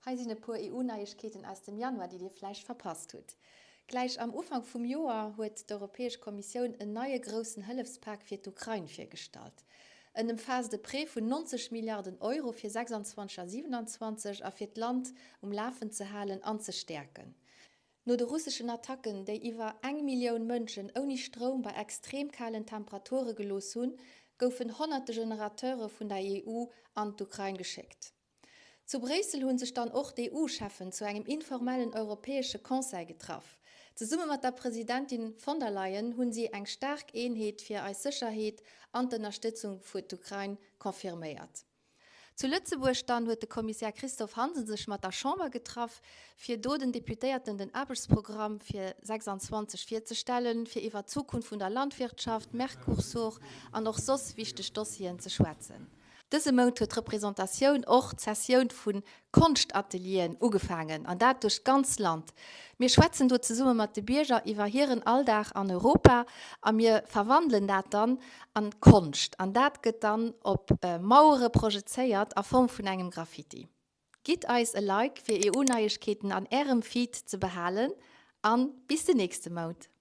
Hei sinn e puer EU-Neiegkeeten aus dem Januar, déi Dir vläicht verpasst hutt. Gläich am Ufank vum Joer huet d'Europäesch Kommissioun en neie groussen Hëllefspak fir d'Ukrain virgestallt. En ëmfaasst e Prêt vun 90 Milliarden Euro fir 26 a 27 a fir d'Land um Lafen ze halen an ze stäerken. No de russeschen Attacken, déi iwwer eng Millioun Mënschen ouni Stroum bei extrem kalen Temperature gelooss hunn, goufen honnerte Generateure vun der EU an d'Ukrain geschéckt. Zu Bréissel hu sech dann och d'EU-Cheffen zu engem informellen europäesche Conseil getraff. Zesumme mat der Presidentin von der Leyen hunn si eng staark Eenheet fir eis Sécherheet an d'Ënnerstëtzung fir d'Ukrain confirméiert. Zu Lëtzebuerg dann huet de Kommissär Christophe Hansen sech mat der Chamber getraff, fir do den Deputéierten den Aarbechtsprogramm fir 26 virzestellen, fir iwwer d'Zukunft vun der Landwirtschaft, Mercursur an och soss wichteg Dossieren ze schwätzen. Dëse Mount huet d'Representatioun och d'Sessioun vu Konschtatelieren ugefaangen, an dat duerch d'ganz Land. Mir schwätzen do zesumme mat de Bierger iwwer hiren Alldag an Europa a mir verwandelen dat dann an Konscht. An dat gëtt dann op Mauere projezéiert a Form vun engem Graffiti. Gitt eis e Like fir EU-Neiegkeeten an ärem Feed ze behalen an bis de nächste Mount.